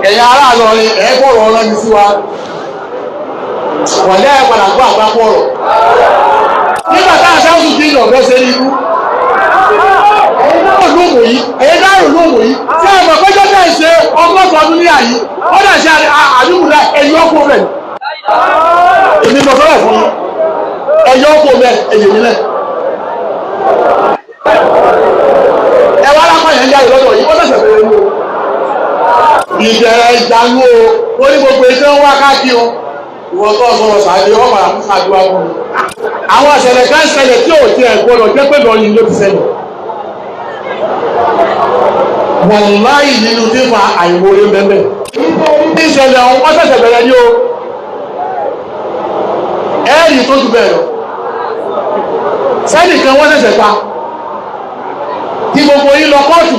Ẹ̀yin ará Ìlọrin, ẹ̀ bọ̀rọ̀ ọlọ́ni sí wa. Wọ̀lẹ́ ẹ̀ padà gbọ́ àgbákò ọ̀rọ̀. Nígbà tá a ṣáàtù kí ní ọ̀fẹ́ ṣe ní ikú. Ẹ̀yin náà lóòmù yìí, ẹ̀yin náà lóòmù yìí. Ṣé ẹ mọ̀ pé jọ́jọ́ ìṣe 100 ọdún ní àyí? Ó dà ṣe àdúgbò ẹ̀yìn ọkọ̀ bẹ̀. Èmi mọ̀ sọ́rọ̀ fún yín. Ẹ̀yìn ọkọ̀ bẹ̀ ẹ̀yìn mi lẹ̀. Ẹ wá lápá yẹn jáde lọ́dọ̀ yìí, ó ṣẹ̀ṣẹ̀ bẹ̀rẹ̀ ní o. Ìbẹ̀rẹ̀ ìjànú o, ó ní gbogbo iṣẹ́ ń wá káàkiri o. Ìwọ tó sọ̀rọ̀ sàdé, wọ́n padà fún sàdúrà fún mi. Àwọn ìṣẹ̀lẹ̀ kan ṣẹlẹ̀ tí ò tiẹ̀ gbọdọ̀ jẹ́ pé lọ́yìn ló ti ṣẹlẹ̀. Wàláhì nínú fífa àìmoore mẹ́mẹ́. Ìṣẹ̀lẹ̀ ọ̀hún wọ́n ṣẹ̀ṣẹ̀ bẹ̀rẹ̀ ní o. Ẹ̀ẹ́rì tó ju bẹ́ẹ̀ lọ. Sẹ́nìkan wọ́n ṣẹ̀ṣẹ̀ pa. Tí gbogbo yín lọ kóòtù,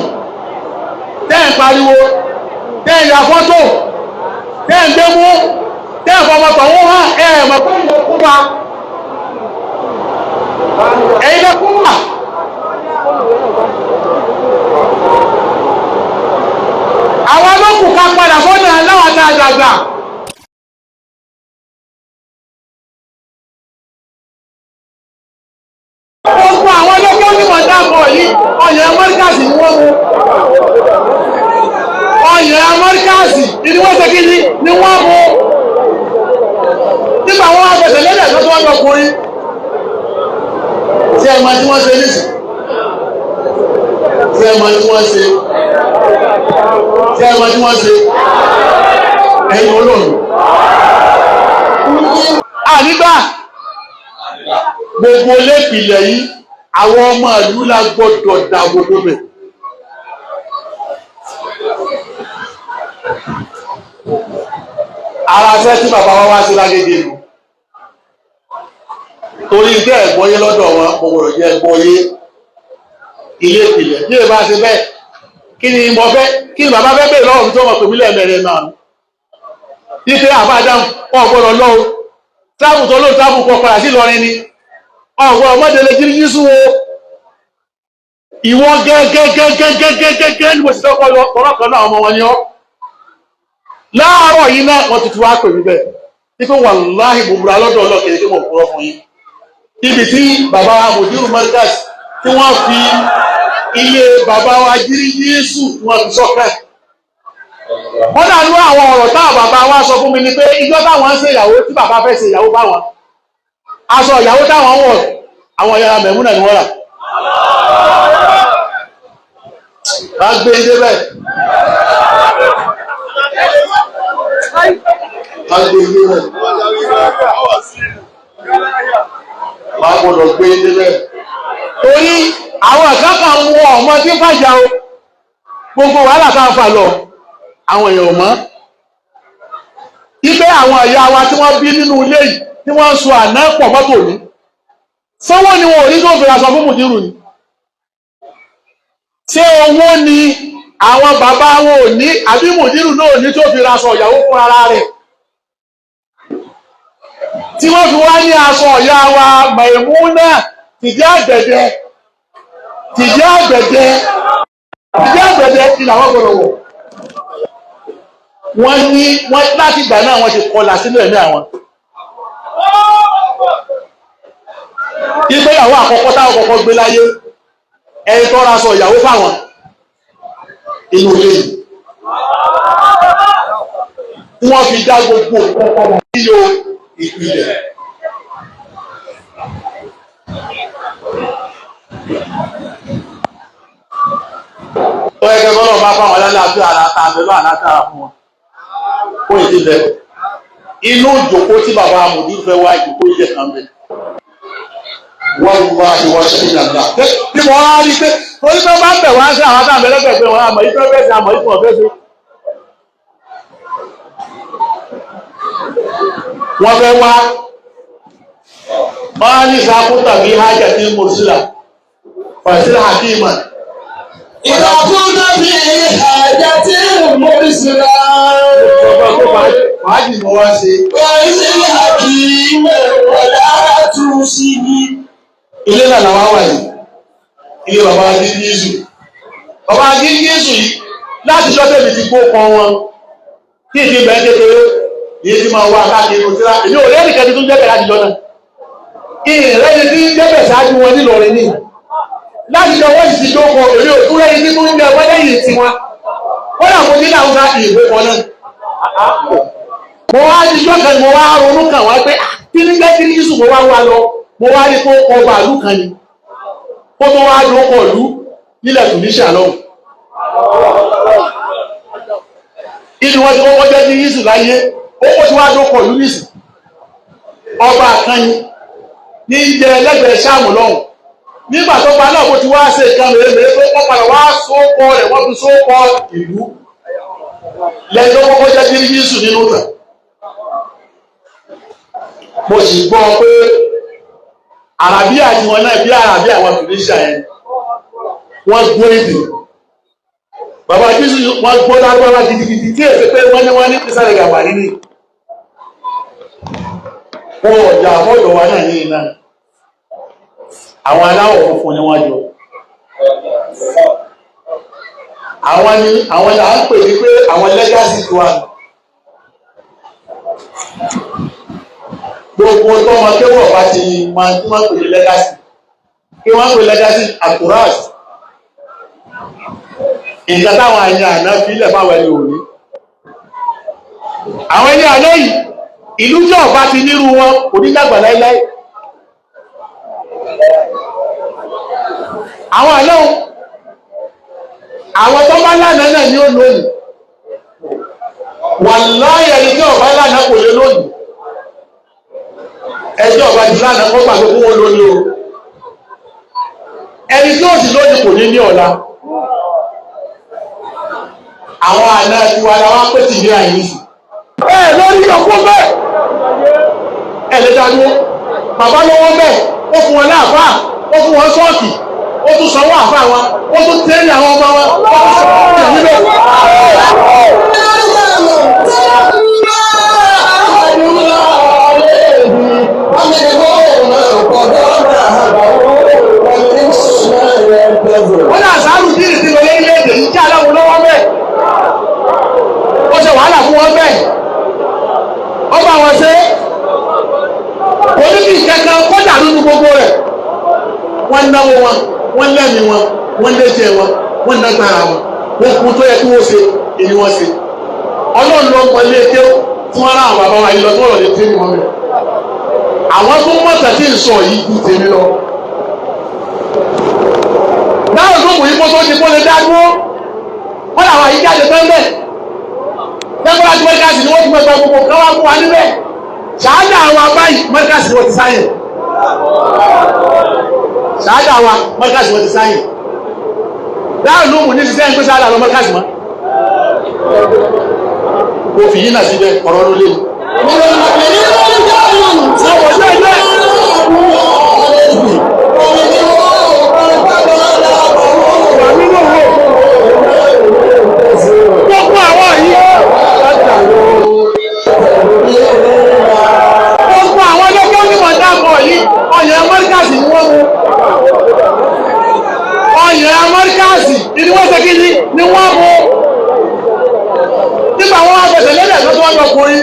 tẹ́ ẹ̀ pariwo, tẹ́ ẹ̀ ya fọ́tò, tẹ́ ẹ̀ gbé mú, tẹ́ ẹ̀ fọmọ tọ̀hún hàn, ẹ̀ mọ̀ pé ìlú kú wa. Ẹ̀yin lẹ kú wa. Àwọn olókùn ká padà sọ́nà aláwọ̀ tá a dàgbà. Gbogbo àwọn olókùn onímọ̀ dàpọ̀ yìí, ọ̀yàn Amẹ́ríkàsì ni wọ́n mú. Ọ̀yàn Amẹ́ríkàsì ni wọ́n ṣe kí ni ni wọ́n mú. Nígbà wọn wá fẹsẹ̀ lélẹ̀ tó tó wọ́n lọkùnrin. Ṣé ẹ mọ tí wọ́n ṣe nísìn? Ṣé ẹ mọ tí wọ́n ṣe? Ṣé ẹ mọ tí wọ́n ṣe? Ẹ̀yin olóòrùn. Ànígbà gbogbo lépìlẹ̀ yìí, àwọn ọmọ ìlú la gbọ́dọ̀ dà gbogbo bẹ̀. Ara ṣẹ́ tí bàbá wa wá sí lágége nù. Torí bẹ́ẹ̀ gbọ́yé lọ́dọ̀ wọn, mo gbọ́dọ̀ jẹ́ gbọ́yé ilé ìpìlẹ̀. Bí èèbá ṣe bẹ́ẹ̀, kí ni mo fẹ́, kí ni bàbá fẹ́ bèèrè lọ́wọ́ mi tó mọ̀ pèmí lẹ́ẹ̀mẹrin náà nù. Ife àbájá ọ̀ gbọ́dọ̀ lọ o. Táàbù tó lóun táàbù kọ padà sí Ìlọrin ni. Ọ̀gbọ́n ọmọdé lè jírí yíṣú o. Ìwọ gẹ́gẹ́gẹ́gẹ́gẹ́gẹ́ ni mo sì fẹ́ kọ́ lọ ọ̀rọ̀ kan náà ọmọ wọn ni ọ́. Láàárọ̀ yìí náà wọ́n ti fi wá pè mí bẹ́ẹ̀. Ife wàláhì mo múra lọ́dọ̀ ọlọ́kẹ́ kí mo kúrọ́ fún yín. Ibi tí bàbá Mùdírù Markaz tí wọ́n fi ilé bàbá wa jírí Yésù tí wọ́n fi sọ́kẹ́. Wọ́n dànù àwọn ọ̀rọ̀ táwọn bàbá wa sọ fún mi ni pé ijọ́ táwọn ń ṣe ìyàwó tí bàbá fẹ́ ṣe ìyàwó báwọn. Aṣọ ìyàwó táwọn ń wọ̀ àwọn yàrá Mẹ̀múnà ni wọ́n rà. Bá gbé e débẹ̀. Bá gbé e débẹ̀. Bá gbọ́dọ̀ gbé e débẹ̀. Torí àwọn kan mú ọmọ tí ń fàjà o. Gbogbo wàhálà tá a fà lọ, àwọn èèyàn ò mọ̀. Ibẹ̀ àwọn ìyá wa tí wọ́n bí nínú ilé yìí tí wọ́n ń so àná pọ̀ mọ́tò ní. Sọ́wọ́ ni wọn ò ní tó fi aṣọ fún Mùdírù ni. Ṣé owó ni àwọn bàbá wọn ò ní àbí Mùdírù náà ò ní tó fi raṣọ ìyàwó fún ara rẹ̀? Tí wọ́n fi wá ní aṣọ ìyá wa Mẹ̀múnà tìdí àgbẹ̀dẹ tìdí àgbẹ̀dẹ tìdí àgbẹ̀dẹ ni làwọn gbọdọ̀ wọ̀. Wọ́n ní wọ́n láti ìgbà náà wọ́n ti kọlà sínú ẹ̀mí àwọn. Ìgbéyàwó àkọ́kọ́ táwọn kọ́kọ́ gbé láyé ẹni tó raṣọ ìyàwó fáwọn inú ilé yìí. Wọ́n fi dá gbogbo nǹkan padà sí ìpìlẹ̀. Ó yẹ kí Ọlọ́run bá fáwọn alálàáfíà ara ta àbẹ̀lú àlàáfíà ara fún wọn. Ó yẹ ti bẹ̀. Inú ìjòkó tí bàbá Mùdírù fẹ́ wá ìjòkó ìjẹ kan bẹ̀. Wọ́n wá ìwọ ṣe ìjàmbá. Bí mo wá rí pé torí pé bá ń bẹ̀ wá sí àwọn àtàwọn ẹlẹ́gbẹ̀gbẹ̀ wọn àmọ̀ ìfẹ́ fẹ́ ṣe àmọ̀ ìfẹ́ ọ̀fẹ́ ṣe. Wọ́n fẹ́ wá wọ́n á ní sàkó tàbí hájà tí mo sílà fàṣílà hakima. Ìlàkúndà bí àjà tí mo sílà. Fàájì ni wọ́n ṣe. Fàṣílà hakima wàlá tún sí ní. Ilé náà làwọn wà yìí. Ilé bàbá Adéjésù. Bàbá Adéjésù yìí láti ṣọ́tẹ̀mì ti gbó kan wọn. Tí ìdí bẹ́ẹ̀ kékeré yìí ti máa wá káàkiri òtíra èmi ò lẹ́nìkan tí tún jẹ́bẹ̀ láti jọ náà. Ìrẹ́ni tí ń jẹ́bẹ̀ ṣáájú wọn nílọrin ní. Láti jọ wọ́n sì ti dóko èmi ò tún rẹ́ni tí tún ń jẹ wọ́n lẹ́yìn tiwọn. Kódà mo ní làwọn ìwé kan náà. Mo wá ní jọ́kan mo wá ronú kàn wá pé kí ní jẹ́ kí ní Yusuf mo wá wá lọ mo wá rí kó ọba ìlú kan ni. Kó tó wá dóko ìlú nílẹ̀ Tunisia lọ́hùn. Inú wọn ti kọ́kọ́ jẹ́ kí Yusuf láyé ó kó tí wá dóko ìlú nìsín. Ọba kan ni ní jẹ lẹ́gbẹ̀ẹ́ sáàmù lọ́hùn. Nígbà tó pa náà bó ti wá ṣe nǹkan mèremère tó wọ́n padà wá sókọ rẹ̀ wọ́n fi sókọ ìlú. Lẹ́yìn tó kọ́kọ́ jẹ́ kí Yusuf nínú tàn. Mo sì gbọ́ pé Àràbíà tí wọn náà bí Àràbíà àwọn Tunisia yẹn wọ́n gbọ́ èdè. Bàbá Jésù wọ́n gbọ́ lárúbáwá gidigidi tí èsì pé wọ́n ní wọ́n ní ìsàlẹ̀ gàbà nínú. Wọ́n ọ̀jà àbọ̀dọ̀ wa náà ní iná. Àwọn aláwọ̀ funfun ni wọ́n jọ. Àwọn ni àwọn là ń pè ní pé àwọn legacy tó wà. Gbogbo tọmọ kéwọ̀ bá ti máa tí wọ́n pè ní legacy. Kí wọ́n pè legacy àkùrás. Nǹkan táwọn àyàn àná fi ilẹ̀ fáwọn ẹni òní. Àwọn ẹni àná yìí, ìlú tí ọba ti nírú wọn kò ní dàgbà láíláí. Àwọn àná àwọn tó bá lánàá náà ni ó lónìí. Wàláhì ẹni tí ọba lánàá kò lè lónìí. Ẹjọ́ ọba ti lánàá kó gbàgbé kó wọ́n lónìí o. Ẹni tí ó sì lónìí kò ní ní ọ̀la. Àwọn àna tiwa la wá pé tì ní àyè sí. Ẹ lórí ọkọ bẹ́ẹ̀. Ẹ lè dádúró. Bàbá lọ́wọ́ bẹ́ẹ̀, ó fún wọn láàfáà, ó fún wọn ṣọ́ọ̀kì, ó tún sanwó àfáà wọn, ó tún tẹ́lẹ̀ àwọn ọmọ wọn, ó tún sanwó níbẹ̀. Wọ́n náà sáárù bí ìrìsì lọ lórílẹ̀-èdè yìí kí aláwọ̀ lọ́wọ́ bẹ́ẹ̀. Ó ṣe wàhálà fún wọn bẹ́ẹ̀. Ó bá wọn ṣe. Oníbì kẹta kọjá nínú gbogbo rẹ̀. Wọ́n náwó wọn, wọ́n lẹ́mìí wọn, wọ́n léjẹ wọn, wọ́n nágbára wọn. Wọ́n kú tó yẹ kí wọ́n ṣe, èyí wọ́n ṣe. Ọlọ́run ló ń pọn ilé kéwú tí wọ́n rán àwọn bàbá wa yìí lọ tí wọ́n lọ lè tẹ́lẹ̀ wọn bẹ̀. Àwọn tó mọ̀tà tí ń sọ yìí ju tèmi lọ. Báwo ló wù yí kó tó di kó lè dá dúró? Wọ́n làwọn àyíká jáde tán bẹ́ẹ̀. Tẹ́gbọ́n láti mọ́ríkàsì ni wọ́n ti mọ̀gbà gbogbo kan wá fún wa níbẹ̀. Ṣáájà wa báyìí mọ́ríkàsì ni wọ́n ti sáyẹ̀. Ṣáájà wa mọ́ríkàsì wọ́n ti sáyẹ̀. Dáhùn ló mú ní ṣiṣẹ́ ń gbé ṣáájà lọ mọ́ríkàsì mọ́. Kò fi yín náà síbẹ̀ ọ̀rọ̀ ló lé. Gbogbo àwọn yìí. Gbogbo àwọn ẹlẹ́gbẹ́ onímọ̀ dáàbọ̀ yìí, ọ̀yàn Amẹ́ríkàsì ni wọ́n mú. Ọ̀yàn Amẹ́ríkàsì ni wọ́n ṣe kí ni ni wọ́n mú. Nígbà wọn wá fẹsẹ̀ lélẹ̀ tó tó wọ́n lọkùnrin.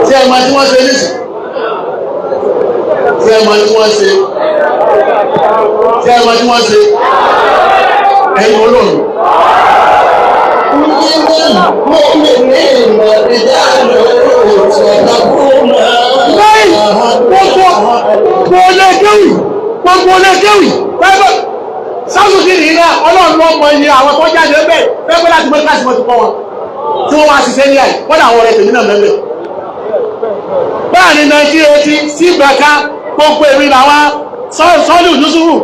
Tí ẹ máa tí wọ́n ṣe nísì. Tí ẹ máa tí wọ́n ṣe. Tí ẹ máa tí wọ́n ṣe. Ẹ̀yin olóòrùn. Lẹ́yìn gbogbo olóòkéwì gbogbo olóòkéwì pẹ́pẹ́ sáàsùkì nìyí náà ọlọ́run ló mọ iye àwọn tó jáde bẹ́ẹ̀ pẹ́pẹ́ láti mọ́ káàsì mọ́ ti kọ́ wọn tí wọ́n wá ṣiṣẹ́ ní àyè wọ́n àwọn ọ̀rẹ́ tèmi náà mẹ́lẹ̀. Báà ní 1980 sí ìgbàká gbogbo èmi làwọn sọ́ọ̀lù Yusufu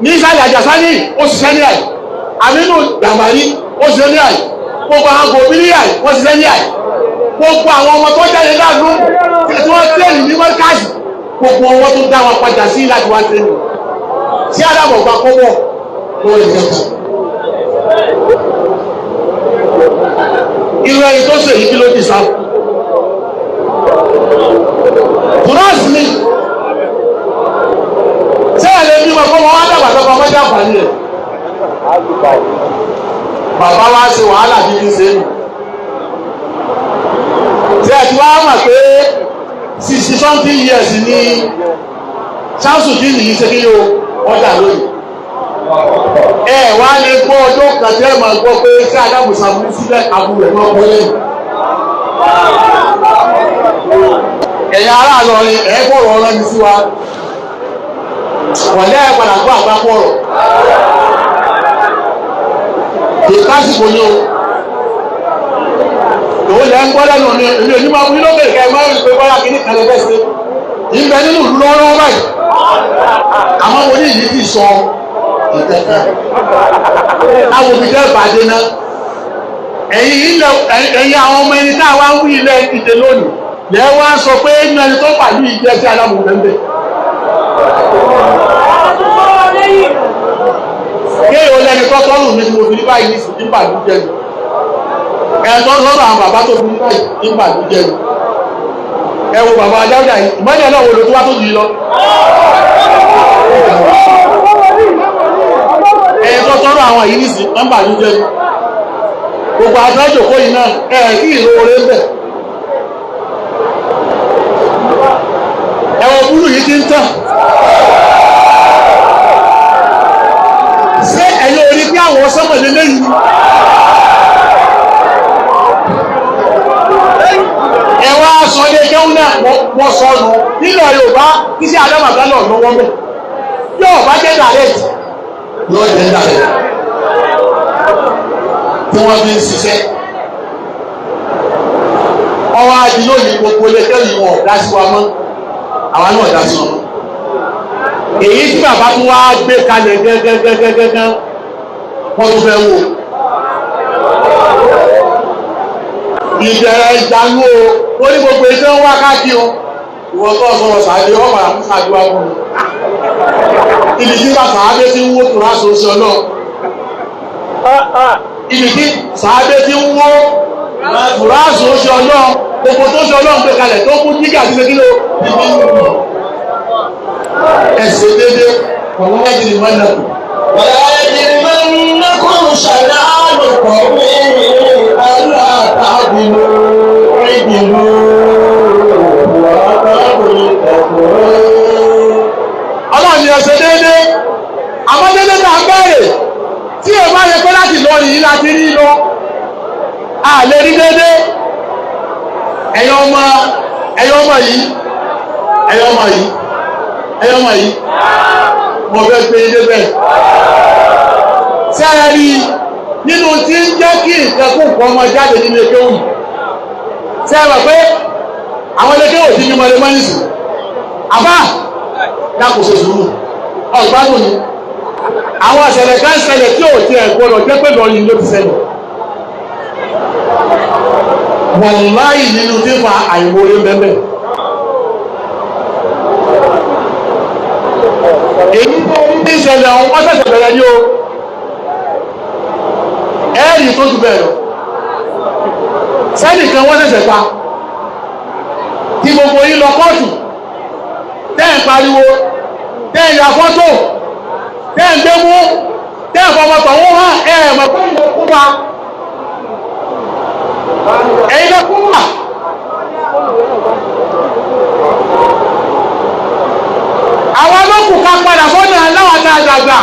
ní ìsàlẹ̀ àjàsá ní ó ṣiṣẹ́ ní àyè Àmínú Gàmbàrí ó ṣiṣẹ́ ní àyè gbogbo àwọn gòmí ní àyè wọ́n ṣiṣẹ́ ní àyè gbogbo àwọn ọmọ tó jáde láàánú tí wọ́n tẹ́lì ní mọ́káàsì gbogbo wọn tó dá wọn padà sí láti wá tẹ́lì sí alábọ̀ gba kọ́bọ̀ lọ́wọ́ ìjọba. Irú ẹni tó ṣe èyí kí ló dì sá. Bùrọ́ọ̀sì ni ṣé ẹ lè bímọ kọ́ wọn wá dàgbà tó kọ́ ọmọdé àǹfààní rẹ̀. Bàbá wa ṣe wàhálà bí kí n ṣe é nù. ti wá mọ̀ pé 60-something years ni Ṣámsùdíìnì yìí ṣe kí ni o ọjà lónìí. Ẹ wá lè gbọ́ ọjọ́ kan tẹ́ ẹ máa gbọ́ pé ṣé Ádámù ṣàbùrú sílẹ̀ àbúrò ẹ̀ máa wọlé. Ẹ̀yin ará Ìlọrin ẹ̀ fọ̀rọ̀ ọ̀rọ̀ mi sí wa. Wọ̀lẹ́ ẹ̀ padà gbọ́ àgbákò ọ̀rọ̀. Ìkásìkò ni o. Òun lẹ́ ń gbọ́ lẹ́nu mi, èmi ò ní máa wí lókè kẹ́ ẹ máa ń pè bọ́lá kìíní kan lẹ́fẹ́ sí. Ìbẹ nínú ìlú lọ́wọ́lọ́wọ́ báyìí. Àmọ́ mo ní ìyí ti sọ ìkẹ̀kẹ́. Àwọn òbí jẹ́ ìbàdí náà. Ẹ̀yin àwọn ọmọ ẹni tá a wá ń wí ilẹ̀ ìdè lónìí. Lẹ́ wá ń sọ pé inú ẹni tó pàlú ìjẹ́ sí alámù bẹ́ẹ̀. Kéèyàn lẹ́ni tó tọ́rùn mi tí mo fi ní báyìí ní ìsìn nígbà ló jẹ́ mi. Ẹ̀tọ́ lọ́rọ̀ àwọn bàbá tó fi ní báyìí nígbà ló jẹ́ mi. Ẹ wo bàbá Ajáúdà yìí, ìmọ̀lẹ̀ náà wo ló tó wá tó jù lọ. Ẹ̀tọ́ tọ́rọ̀ àwọn yìí ní ìsìn nígbà ló jẹ́ mi. Gbogbo àjọ ìjòkó yìí náà ẹ̀ kí ìró oore ń bẹ̀. Ẹ̀wọ̀n búrú yìí ti ń tàn. Ṣé ẹ̀yin ò rí pé àwọn sọ́mọ̀ lélẹ́yìn ni? Ẹ wá sọ ilé kẹ́hún náà wọ́n sọ nù nílẹ̀ Yorùbá kí sí Ádámù àgbálọ̀ lọ́wọ́ mẹ́. Yóò bá jẹ́ direct. Yóò jẹ́ direct. Tí wọ́n fi ń ṣiṣẹ́. Ọwọ́ adi lónìí gbogbo ilé kẹ́hún yìí wọn ò dá sí wa mọ́. Àwa náà dá sí wọn mọ́. Èyí tí bàbá tún wá gbé kalẹ̀ gẹ́gẹ́gẹ́gẹ́gẹ́ wọ́n tún fẹ́ wò. Ìbẹ̀rẹ̀ ìdánú o, ó ní gbogbo iṣẹ́ ń wá káàkiri o. Ìwọ tó sọ̀rọ̀ sàbí wọ́n padà fún sàbí wá fún mi. Ibi tí bàtà abé ti ń wó tura ṣoṣo náà. Ibi tí sàbí ti ń wó tura ṣoṣo náà. Gbogbo tó ṣe Ọlọ́run gbé kalẹ̀ tó kú jígà sí ṣe kí ló ẹsẹ̀ dédé wọ́n yẹ mọ́nà. ولا يجرمنكم شنآن قوم ألا تعدلوا اعدلوا هو أقرب للتقوى. Ọlọ́run ni ẹsẹ̀ dédé àmọ́ dédé náà bẹ̀rẹ̀ tí ẹ bá yẹ pé láti lọ yìí láti rí lọ a lè rí dédé. Ẹ̀yin ọmọ ẹ̀yin ọmọ yìí ẹ̀yin ọmọ yìí ẹ̀yin ọmọ yìí mo fẹ́ gbé ilé bẹ́ẹ̀. Ṣé ẹ rí nínú tí ń jẹ́ kí nǹkan kó nǹkan ọmọ jáde nínú eke òyìn? Ṣé ẹ mọ̀ pé àwọn ilé kéwò tí ní mọ̀lẹ́ mọ́nìsì? Àbá dákò ṣe sùúrù ọ̀gbádùn ni. Àwọn ìṣẹ̀lẹ̀ kan ṣẹlẹ̀ tí ò tiẹ̀ gbọdọ̀ jẹ́ pé lọ́yìn ló ti ṣẹlẹ̀. Wàláhì nínú tí ń fa àìmoore bẹ́ẹ̀. Èyí tó ń ṣẹlẹ̀ ọ̀hún wọ́n ṣẹ̀ṣẹ̀ bẹ̀rẹ̀ ní o. Ẹ̀rì tó jù bẹ́ẹ̀ lọ. Sẹ́nìkan wọ́n ṣẹ̀ṣẹ̀ pa. Tí gbogbo yín lọ kóòtù. Tẹ́ ń pariwo, tẹ́ ń ya fọ́tò, tẹ́ ń gbé mú, tẹ́ ń fọmọ tọ̀hún hàn ẹ̀ mọ̀ pé ìlú kú pa. Ẹ̀yin lọ kú pa. Àwọn olókùn ká padà sọ́nà aláwọ̀ tá a dàgbà.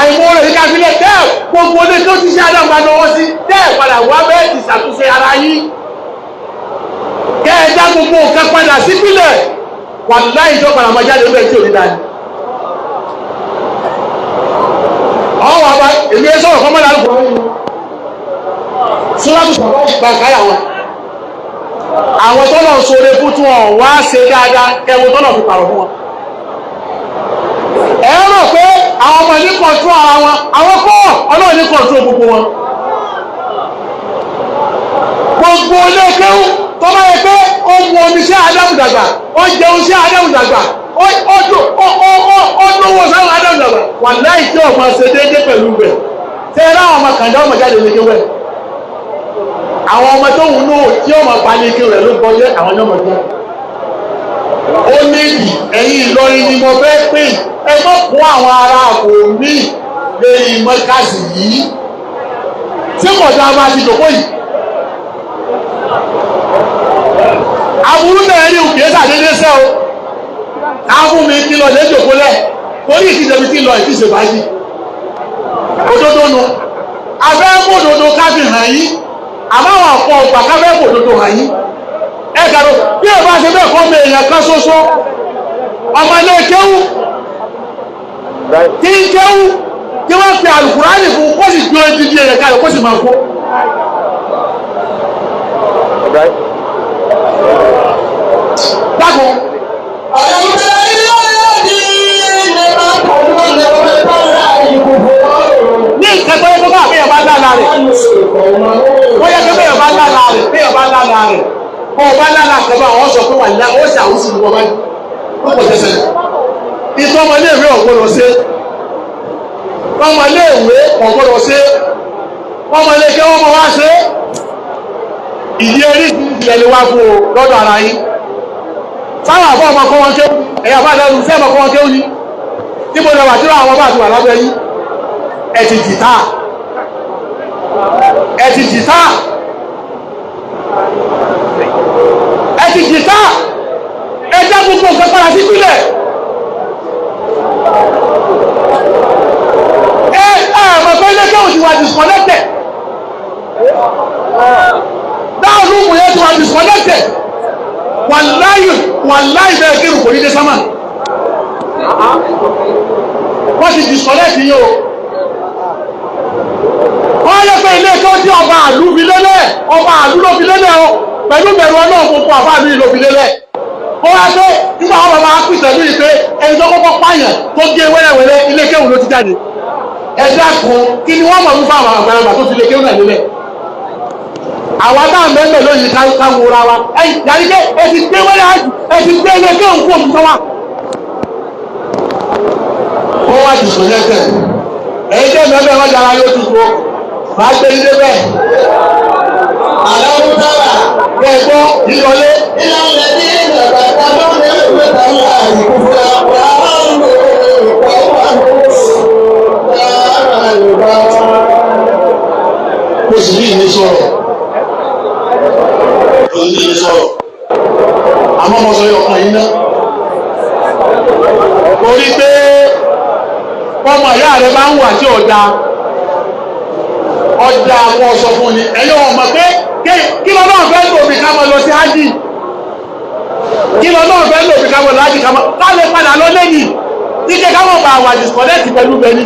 Àìmọ̀ rẹ̀ yíká sílẹ̀ tẹ́ gbogbo ilé tó ti ṣe àdàgbà lọ́wọ́ sí tẹ́ padà wá bẹ́ẹ̀ ti ṣàtúnṣe ara yín. Kẹ́ ẹ dá gbogbo nǹkan padà sípìlẹ̀ wàláhì tó padà máa jáde bẹ́ẹ̀ tí ò ní dání. Ọwọ́ àbá èmi ẹ sọ̀rọ̀ kọ́mọ́dà lóko. Súnmọ́tò sọ̀rọ̀ ìgbà káyà wọn. Àwọn tọ́lọ̀ ń sọre fún tí wọ́n wá ṣe dáadáa kẹwo tọ́lọ̀ fi pàrọ̀ fún wọn. Ẹ rò pé àwọn ọmọ ní kọ̀ntró ara wọn, àwọn kọ́ Ọlọ́run ní kọ̀ntró gbogbo wọn. Gbogbo ilé kéwú tó bá yẹ pé ó mu omi sí Ádámù dàgbà, ó jẹun sí Ádámù dàgbà, ó lówó sáwọn Ádámù dàgbà, wàláhì tí ọmọ ṣe déédéé pẹ̀lú rẹ̀. Ṣé ẹ ráwọn ọmọ kàńdá ọmọ jáde ní kéwú ẹ̀? Àwọn ọmọ tó wù náà tí ọmọ palẹ̀ rẹ̀ ló gbọ́ jẹ́ àwọn ọmọ jẹ́. Ó ní ìdí ẹ̀yin Ìlọrin ni mo fẹ́ pè ẹ mọ́ kún àwọn ará kò mí lórí mọ́kàsì yìí. Tí kò dáa máa ti dòkó yìí. Aburú náà rí òkè sàdédé sẹ́ o. Káfún mi kí lọ lẹ́jọ́ kólẹ̀. Orí ìtìjẹbi tí lọ ìtìṣe báyìí. Òdodo nu. Afẹ́ mòdodo káfí hàn yín. Àmọ́ àwọn ọ̀pọ̀ ọ̀gbà káfẹ́ mòdodo hàn yín. Ẹ kàdó bí ẹ bá ṣe bẹ́ẹ̀ kọ́ mi èèyàn kan ṣoṣo. Ọmọ ilé kéwú. Tí ń kéwú tí wọ́n fi àlùkùránì fún kó sì gbé odidi èèyàn kalẹ̀ kó sì máa kó. Dákun. Ní nǹkan tó yẹ kó bá àbẹ́yẹ̀ bá lára rẹ̀, ó yẹ kó bẹ́yẹ̀ bá lára rẹ̀, bẹ́yẹ̀ bá lára rẹ̀, kó o bá lára kan bá àwọn sọ pé wà ní ó sì àwùsù ní wọ́n bá ó pọ̀ tẹ̀sẹ̀. Ìtọ́ ọmọ iléèwé ò gbọ́dọ̀ ṣe. Ọmọ iléèwé ò gbọ́dọ̀ ṣe. Ọmọ ilé kí wọ́n mọ wá ṣe. Ìdí eré ìdílé lè wá fún o lọ́dọ̀ ara yín. Sáwọn àbọ̀ ọmọ kọ́ wọn kéwú, ẹ̀yà bá lẹ́nu sẹ́ẹ̀ mọ̀ kọ́ wọn kéwú ni. Níbo lẹ wà tí àwọn bá ti wà lábẹ́ yín? Ẹ ti jìtá. Ẹ ti jìtá. Ẹ ti jìtá. Ẹ já gbogbo nǹkan padà sí ìpìlẹ̀. Ẹ ẹ mọ̀ pé ilé kéwù ti wà disconnected. Dáhùn lóhùn yẹn ti wà disconnected. Wàláyì wàláyì bẹ́ẹ̀ kírun kò ní dé sámà. Wọ́n ti disconnect yín o. Wọ́n yẹ pé ilé tó tí ọba àlú fi lélẹ̀, ọba àlú ló fi lélẹ̀ o, pẹ̀lú bẹ̀rù ọlọ́run gbogbo àbá àlú yìí ló fi lélẹ̀. Ó wá pé nígbà wọn bàbá pìtẹ́ lórí pé ẹni tó kọ́kọ́ pààyàn tó gé wẹ́rẹ́wẹ́rẹ́ ilé kéwù ló ti jáde. Ẹ dákun kí ni wọ́n mọ̀ fún àwọn àgbàlagbà tó fi ilé kéwù náà lélẹ̀. Àwa tá à ń bẹ́ẹ̀ lóyìn ká wúra wa. Ẹ yàrá pé ẹ ti gbé wẹ́rẹ́ àjù ẹ ti gbé ilé kéwù kú òkú tó wà. Ó wá disconnected. Ẹ̀yin tẹ́ mẹ́fẹ́ wọ́n jara yóò tún kó. Màá gbé ilé bẹ́ẹ̀. Bẹ́ẹ̀ gbọ́ ìlọlé. Mo sì ní ìní sọ̀rọ̀. Mo sì ní ìní sọ̀rọ̀. Àmọ́ mo sọ yọ ọkàn yín náà. Torí pé ọmọ ìyá rẹ bá ń wà tí ọ̀dà ọjà àwọn ọ̀sọ̀ fún ni ẹ̀yin ọmọ pé kí lọ náà fẹ́ lòmí ká mọ lọ sí ájì, kí lọ náà fẹ́ lòmí ká mọ lọ ájì, ká mọ ká lè padà lọ lẹ́yìn kíkẹ́ ká mọ̀ bá wà disconnect pẹ̀lú bẹ́ni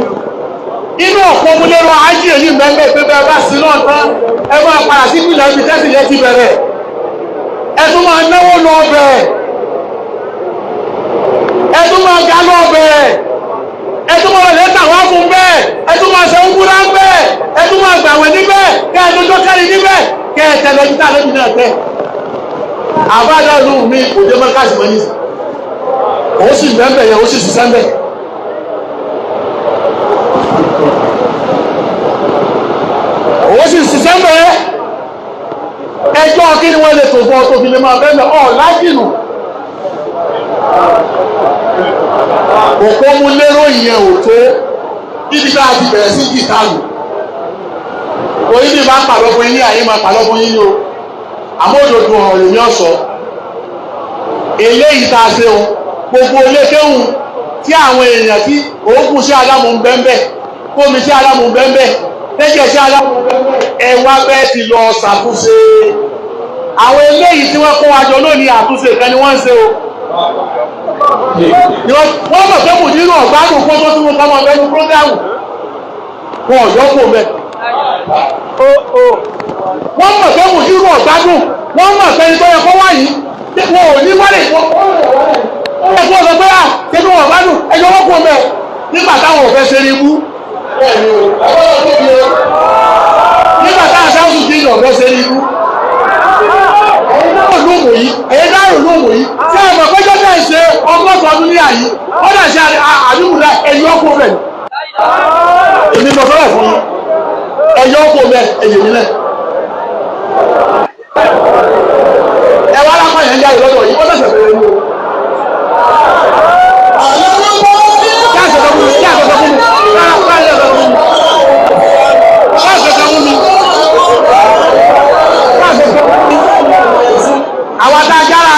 inú ọ̀pọ̀ múlẹ́rọ ájì èyí mẹ́mẹ́ pé bẹ́ẹ̀ bá sí náà tán ẹ máa padà sí ìpìlẹ̀ ibi tẹ́sí yẹn ti bẹ̀rẹ̀, ẹ tún máa náwó lọ bẹ̀, ẹ tún máa ga lọ bẹ̀, ẹ tún máa lè tà wá fún bẹ́ẹ̀, ẹ tún máa ṣe ń kúrá bẹ́ẹ̀, ẹ tún máa gbàwẹ̀ níbẹ̀, kẹ́ ẹ tó jọ́kẹ́rì níbẹ̀, kẹ́ ẹ tẹ̀lé ojú tàbí náà tẹ̀. Àbádọ́nù mi kò dé mọ́kàsí mọ́ nísì. Òun sì bẹ́ẹ̀ yẹn, òun sì ṣiṣẹ́ bẹ́ẹ̀. Òun sì ṣiṣẹ́ bẹ́ẹ̀. Ẹjọ́ kí ni wọ́n lè tò fún ọ tó fi lè máa bẹ́ẹ̀ ọ̀ lájìnù. Òpó mú lérò ìyẹn ò tó níbi tá a ti bẹ̀rẹ̀ sí jìtá lù. Orí mi máa ń pàlọ́ fún yín ní àyè máa pàlọ́ fún yín o. Àmọ́ òdodo ọ̀rọ̀ lèmi ọ̀sọ́. Eléyìí tá a ṣe o, gbogbo elékéhùn tí àwọn èèyàn tí òógùn sí alámù ń bẹ́ńbẹ́, kómi sí alámù ń bẹ́ńbẹ́, tẹ́jẹ̀ sí alámù ń bẹ́ńbẹ́, ẹ wá bẹ́ẹ̀ ti lọ ṣàtúnṣe. Àwọn eléyìí tí wọ́n kó wa jọ lónìí àtúnṣe kan ni wọ́n ń ṣe o. Wọ́n mọ̀ pé kò nínú ọ̀gbádùn kó tó tún kọ́ ọmọ ẹnu prógámù. Wọn ọ̀yọ́ kò mẹ́. Wọ́n mọ̀ pé kò nínú ọ̀gbádùn. Wọ́n mọ̀ pé ẹni tó yẹ kó wá yìí. Wọn ò ní wálé. Wọ́n yẹ kó sọ pé à ṣé bí wọn ọ̀gbádùn ẹjọ́ wọ́n kò mẹ́. Nígbà táwọn ò fẹ́ ṣe rí ibú. Nígbà táwọn sáwùsù kí ni ọ̀fẹ́ ṣe rí ibú. Ẹ̀yin dáhùn lóòmù yìí, tí ẹ mọ̀ pé jọ́jọ́ ìṣe ọgọ́ta ọdún ní àyí, ó dà ṣe àdúgbò rẹ̀ ẹ̀yọ́ ọkọ̀ rẹ̀. Èmi mọ̀ sọ́rọ̀ fún yín, ẹ̀yọ́ ọkọ̀ rẹ̀ ẹ̀yẹ̀ nílẹ̀. Ẹ wá lápá yẹn jáde lọ́dọ̀ yìí, ó ṣẹ̀ṣẹ̀ bẹ̀rẹ̀ ní o. Kí àṣẹ sọ fún mi, kí àṣẹ sọ fún mi, rárá, kí àṣẹ sọ fún mi. Kí àṣẹ sọ fún mi. Kí àṣẹ sọ fún mi. Àwọn tá a jára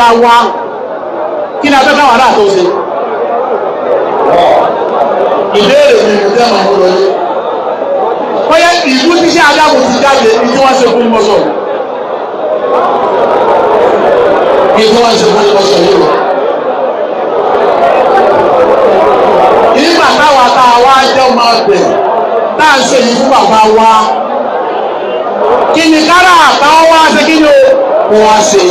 fúnra wa, kí ni abẹ́ káwọn aráàtó ṣe? Ìbéèrè mi kò tẹ́ màá lọ yé. Bóyá ìlú tí ṣé Ádámù ti jáde ní tí wọ́n ṣe fún mọ́sọ̀. Ní tí wọ́n ṣe fún mọ́sọ̀ yìí o. Nígbà táwa tá a wá jẹ́ ọmọ ọbẹ̀ tá à ń ṣe yìí fún bàbá wa. Kí ni kára àtàwọn wá ṣe kí ni o? Kó wá ṣe.